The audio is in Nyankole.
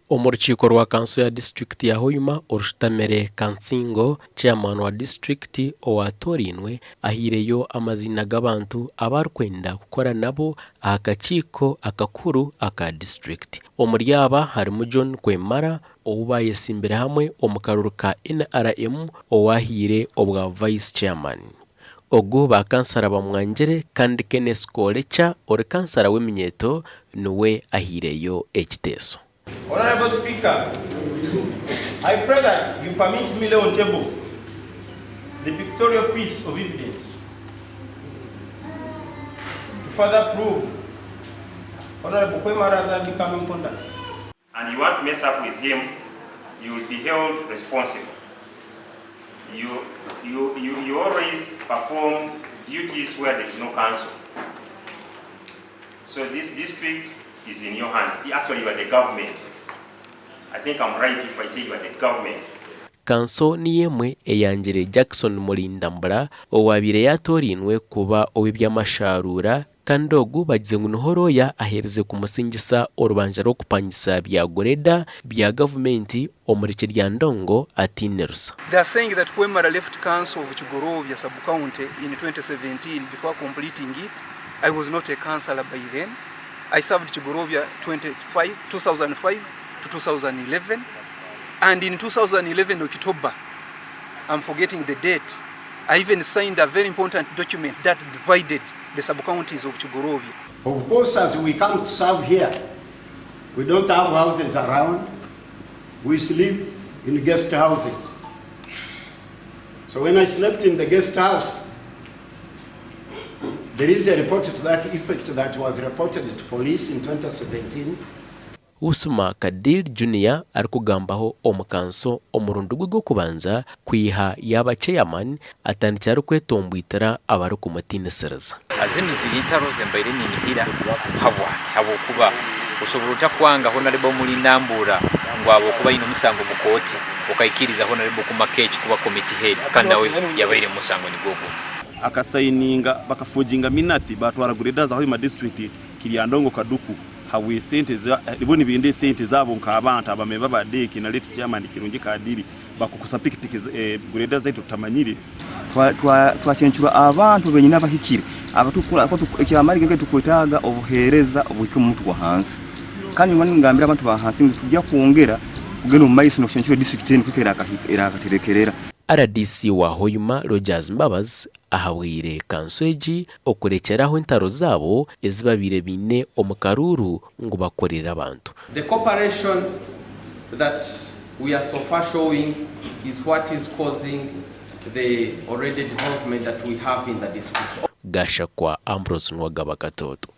Omu rukiiko rwa kanso ya disiturikiti ya Hoima orushutamire Kansingo, Chairman wa disiturikiti owatoorainwe ahaireyo amaziina g'abantu abu arikwenda kukora nabo aha kakiiko akakuru aka disiturikiti. Omuri aba harimu John Kwemara ou baayesimbire hamwe omu karuru ka NRM owahaire obwa Vice Chairman. Ogu ba kansara bamwangire kandi Kenneth Korekya ori kansara w'eminyeeto niwe ahaireyo ekiteeso. Honourable Speaker, I pray that you permit me lay on table the pictorial piece of evidence to further prove Honourable Kwemara's unbecoming conduct. And you want to mess up with him, you will be held responsible. You, you, you, you always perform duties where there is no council. So this district is in your hands. Actually, you are the government. I think I'm right if I say you are the government. Kanso niyo emwe eyangire Jackson Mulindambura owaabaire yaatoorainwe kuba ow'eby'amasharuura Kandi ogu bagize ngu niho rooya aherize kumusingisa orubanja rw'okupangisa bya gureda bya gavumenti omuri Kiryandongo ataine rusa. They are saying that Kwemara left council of Kigorobya sub-county in 2017 before completing it. I was not a councillor by then. I served Kigorobya 25, 2005 to 2011 and in 2011 October, I'm forgetting the date, I even signed a very important document that divided the sub-counties of Kigorobya. Of course, as we come to serve here, we don't have houses around. We sleep in guest houses. So when I slept in the guest house, there is a report to that effect that was reported to police in 2017. Usma Kadir Junior arikugambaho omu kanso omurundi gwe gw'okubanza kwiha yaaba chairman atandikire arikwetomboitira abarikumutiinisiriza. Zinu ziri ntaro zembaire ninihira habwaki? Habwokuba osobora ota kwanga Honarebo Mulindambura ngu habwokuba aine omusango mu kooti okaikiriza Honarebo Kumakech kuba committee head kandi nawe yabaire mumusango nigwo gumu. Akasayininga bakafoginga minati batwara greda za Hoima district Kiryandongo Kaduku habwesente za bo nibenda esente zabo nk'abantu abamemba ba DEC na late chairman Kirungi Kadiri bakukusa pikipiki greda zaitu tutamanyire. Twacencura abantu benyini abahikire ekyamani tukwetaaga obuheereza obuhike omu muntu wa hansi kandi ningambira abantu ba hansi ngu tujja kwongera kugenda omu maiso n'okucencura disiturikiti enu kuhika erakaterekerera. Rdc wa Hoima Rogers Mbabazi ahabwire kanso egi okurekyeraho entaro zaabo ezi babaire baine omu karuuru ngu bakorere abantu. The cooperation that we are so far showing is what is causing the already development that we have in the district. Gashakwa Ambrose Nuwagaba Katoto.